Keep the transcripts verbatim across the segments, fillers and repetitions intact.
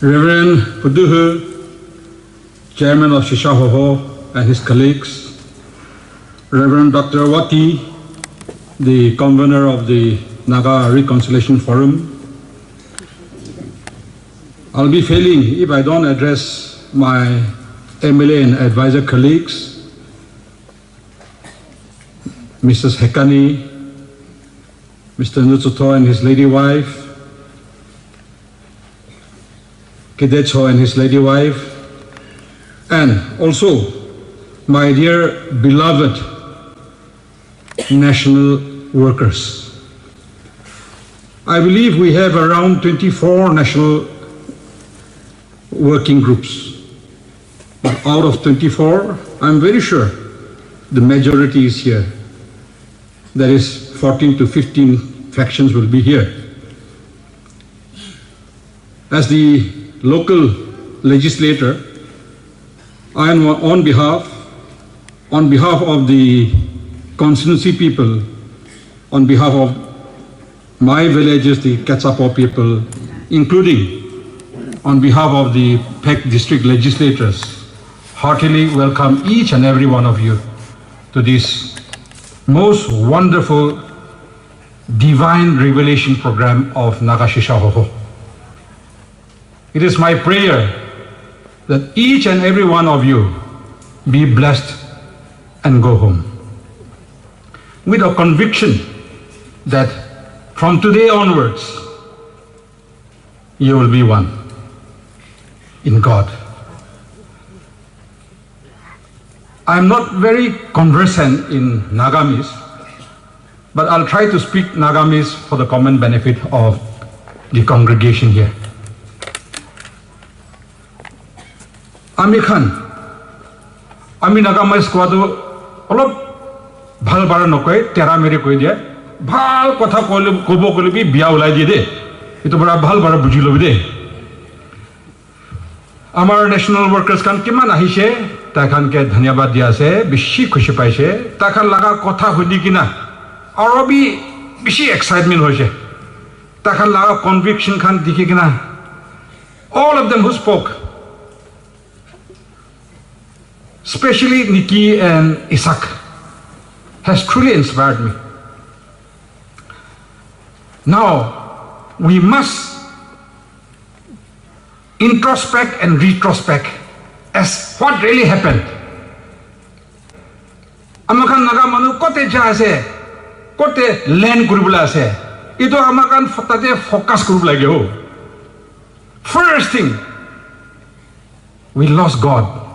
Reverend Puduhu, Chairman of Shisha Hoho, and his colleagues, Reverend Doctor Wati, the convener of the Naga Reconciliation Forum. I'll be failing if I don't address my M L A and advisor colleagues, Missus Hekani, Mister Nutsuto and his lady wife, Kidecho and his lady wife, and also my dear beloved national workers. I believe we have around twenty-four national working groups. But out of twenty-four, I'm very sure the majority is here. That is, fourteen to fifteen factions will be here. As the local legislator, I am on behalf, on behalf of the constituency people, on behalf of my villages, the Ketsapo people, including on behalf of the Phek district legislators, heartily welcome each and every one of you to this most wonderful divine revelation program of Naga Shisha Hoho. It is my prayer that each and every one of you be blessed and go home with a conviction that from today onwards, you will be one in God. I'm not very conversant in Nagamese, but I'll try to speak Nagamese for the common benefit of the congregation here. Ami khan, ami Nagamese kowa tu olop bhal bara nokoi, tera meri koi dia. Bhal kotha kole, kobo kole bi bia ulai die de. Itu bara bhal bara buji lobi de. Amar national workers khan kiman ahishe, tai khan ke dhanyabad dia ase, bishi khushi paise. Tai khan laga kotha huni kina aro bi bishi excitement hoise. Tai khan laga conviction khan dikhi kina, all of them who spoke, especially Nikki and Isaac, has truly inspired me. Now, we must introspect and retrospect as what really happened. Ama khan Naga manu kote ja ase, kote land kuribole ase, itu ama khan fo-, tate focus kuribole lage ho. First thing, we lost God.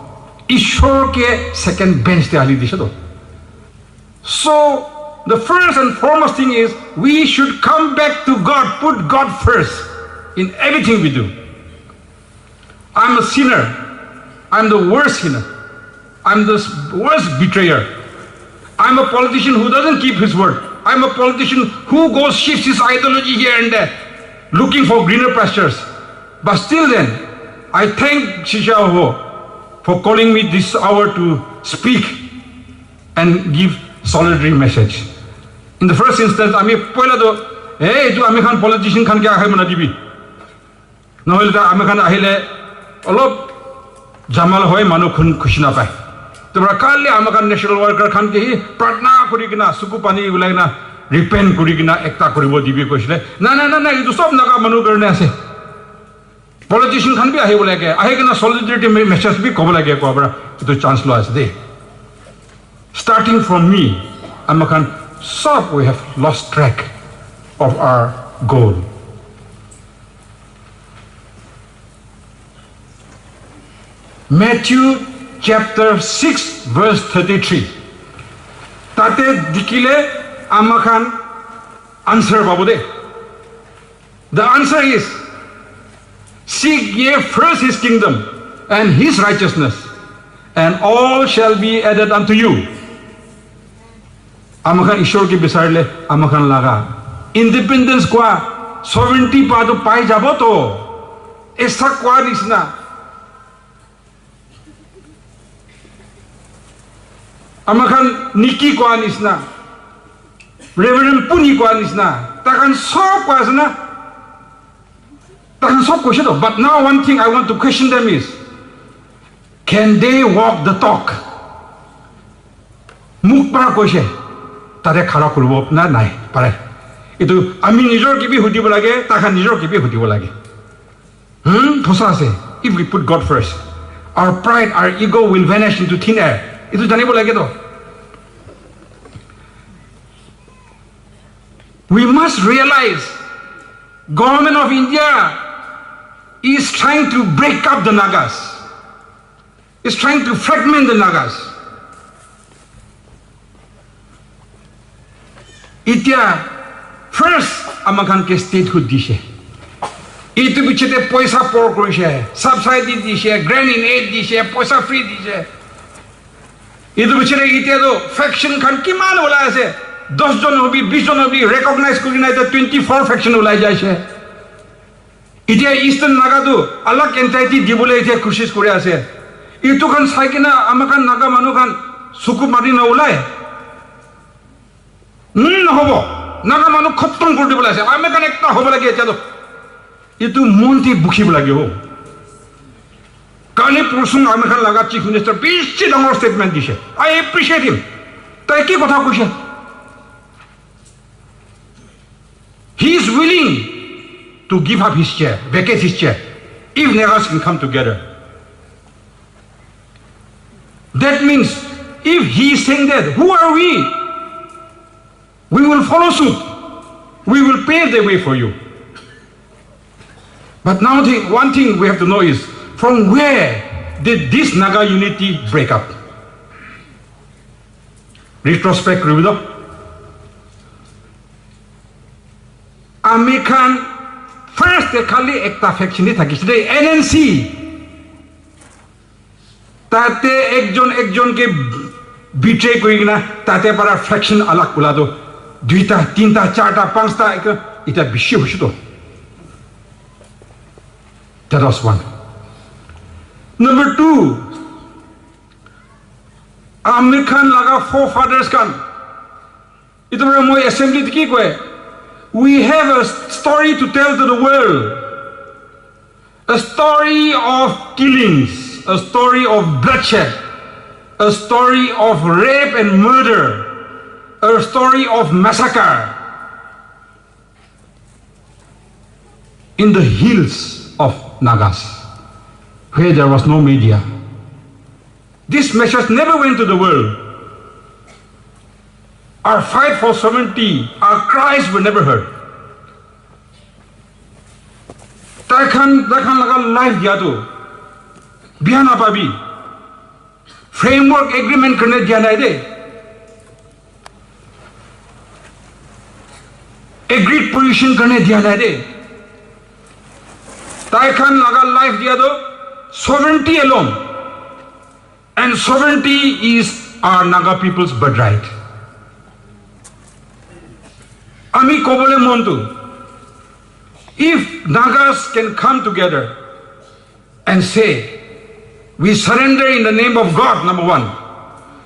Ishwar ke second bench te hali dishe to. So, the first and foremost thing is we should come back to God, put God first in everything we do. I'm a sinner. I'm the worst sinner. I'm the s-, worst betrayer. I'm a politician who doesn't keep his word. I'm a politician who goes shifts his ideology here and there, looking for greener pastures. But still then, I thank Shisha Hoho for calling me this hour to speak and give solidarity message. In the first instance, ami poila to, "Hey, etu ami khan politician khan ke ahai mana dibi." Nohole ta ami khan ahile olop jamal hoi, manu khun khushi napai. To para kali ami khan national worker khan ke hi pratna kuri kina, suku pani ulai kina, repent kuri kina ekta kuribo dibi koisile. Na, na, na, na, etu sob Naga manu karne ase. Politician khan bi ahibo lage, ahi kina solidarity me-, message bi kobo lage koa para etu chance lo ase de. Starting from me, ami khan sob we have lost track of our goal. Matthew chapter six verse thirty-three. Tate dikhile ami khan answer pabo de. The answer is, "Seek ye first his kingdom and his righteousness, and all shall be added unto you." Ami khan Ishwar ke bisarile ami khan laga independence koa sovereignty pa to pai jabo to. Esa koa nisna. Ami khan Nikki koa nisna, Reverend Puni koa nisna, tai khan sob koa ase na, Tahan sob koise to, but now one thing I want to question them is, can they walk the talk? Muk para koise, tate khara kuribo na nai pare. Itu ami nijor ke bi hudibo lage, takhan nijor ke bi hudibo lage. Hmm, thosa ase. If we put God first, our pride, our ego will vanish into thin air. Itu janibo lage to. We must realize government of India is trying to break up the Nagas, is trying to fragment the Nagas. Itya first amakhan ke statehood dishe. Itu pichete poisa pour korishe, subsidy dishe, grant in aid dishe, poisa free dishe. Itu pichete itya to faction khan kiman ulai ase, dos jon hobi, bis jon hobi, recognize kuri nai to twenty four faction ulai jaise. Itya Eastern Naga tu alag entity dibole itya koshish kuri ase. Itu khan sai kena amakhan Naga manu khan suku mari na ulai. Hmm, nohobo. Naga manu khotom kuri dibole ase. Amakhan ekta hobo lage itya to. Itu mon te bukhibo lage ho. Kali porsu amakhan laga Chief Minister bishi dangor statement dishe. I appreciate him. Tai ki kotha koishe? He is willing to give up his chair, vacate his chair, if Nagas can come together. That means, if he is saying that, who are we? We will follow suit. We will pave the way for you. But now, the one thing we have to know is, from where did this Naga unity break up? Retrospect kuri do. Ami khan first te khali ekta faction te thakisile, N N C. Tate ekjon ekjon ke betray kuri kena tate para faction alag ula do. Duita, tinta, charta, panchta, ekta, ita bishi hoise to. That was one. Number two, Amir Khan laga forefathers khan. Itu para moi assembly te ki koi? We have a story to tell to the world. A story of killings, a story of bloodshed, a story of rape and murder, a story of massacre in the hills of Nagas, where there was no media. This message never went to the world. Our fight for sovereignty, our cries were never heard. Tai khan, tai khan laga life dia tu biya na pabi. Framework agreement karne dia nai de. Agreed position karne dia nai de. Tai khan laga life dia tu sovereignty alone. And sovereignty is our Naga people's birthright. Ami kobole mon tu, if Nagas can come together and say, "We surrender in the name of God," number one.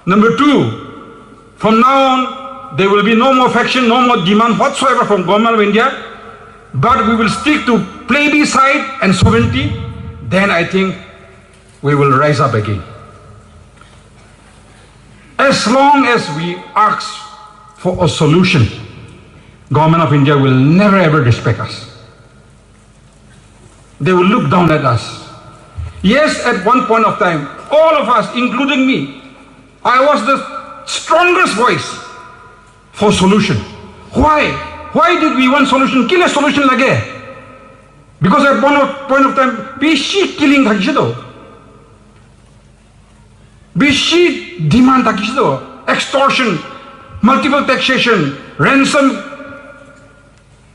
Number two, from now on, there will be no more faction, no more demand whatsoever from Government of India, but we will stick to plebiscite and sovereignty, then I think we will rise up again. As long as we ask for a solution, Government of India will never ever respect us. They will look down at us. Yes, at one point of time, all of us, including me, I was the strongest voice for solution. Why? Why did we want solution? Kile solution lage? Because at one of, point of time, bishi killing thakishe to. Bishi demand thakishe to. Extortion, multiple taxation, ransom,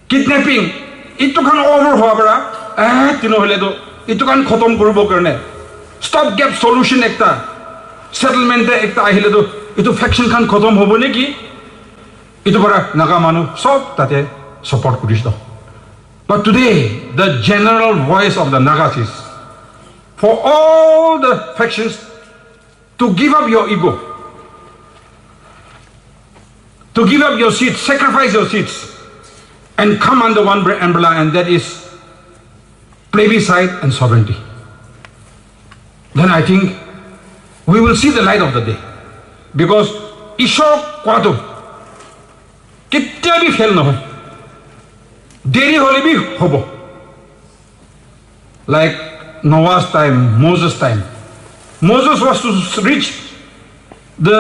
kidnapping. Itu khan over hoa para, eh, tino hole to, itu khan khotom kuribo karne. Stop gap solution ekta, settlement te ekta ahile to, itu faction khan khotom hobo neki? Itu para Naga manu sob tate support kurish to. But today, the general voice of the Nagas is for all the factions to give up your ego, to give up your seats, sacrifice your seats, and come under one bre-, umbrella, and that is plebiscite and sovereignty. Then I think we will see the light of the day. Because Ishwar kowa toh ketia bi fail nohoi. Deri hole bi hobo. Like Noah's time, Moses' time. Moses was to reach the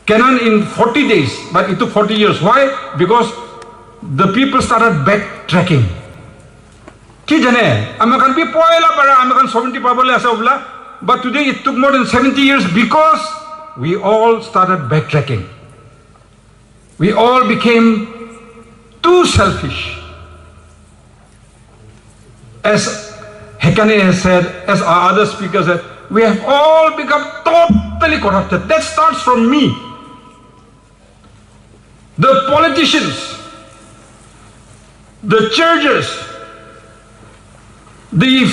Canaan in forty days, but it took forty years. Why? Because the people started backtracking. Ki jane, ami khan bi poila para ami khan sovereignty pabole ase obla. But today it took more than seventy years because we all started backtracking. We all became too selfish. As Hekane has said, as our other speakers said, we have all become totally corrupted. That starts from me. The politicians, the churches, the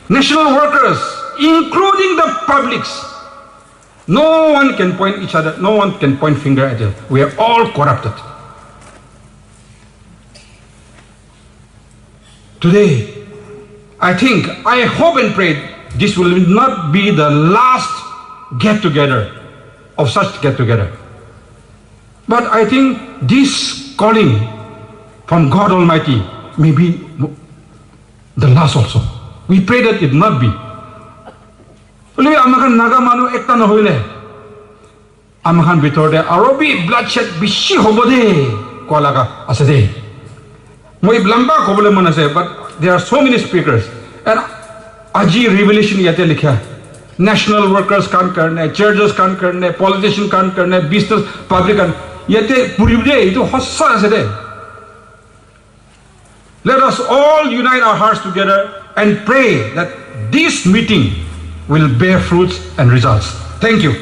national workers, including the publics, no one can point each other, no one can point finger at you. We are all corrupted. Today, I think, I hope and pray this will not be the last get together of such get together. But I think this calling from God Almighty may be the last also. We pray that it not be. Hoilebi ami khan Naga manu ekta nohoile, ami khan bitor te aro bi bloodshed bishi hobo de koa laga ase de. Moi lamba kobole mon ase, but there are so many speakers. And aji revelation yate likha. National workers khan karne, churches khan karne, politician khan karne, business, public khan. Yate puribole etu hossa ase de. Let us all unite our hearts together and pray that this meeting will bear fruits and results. Thank you.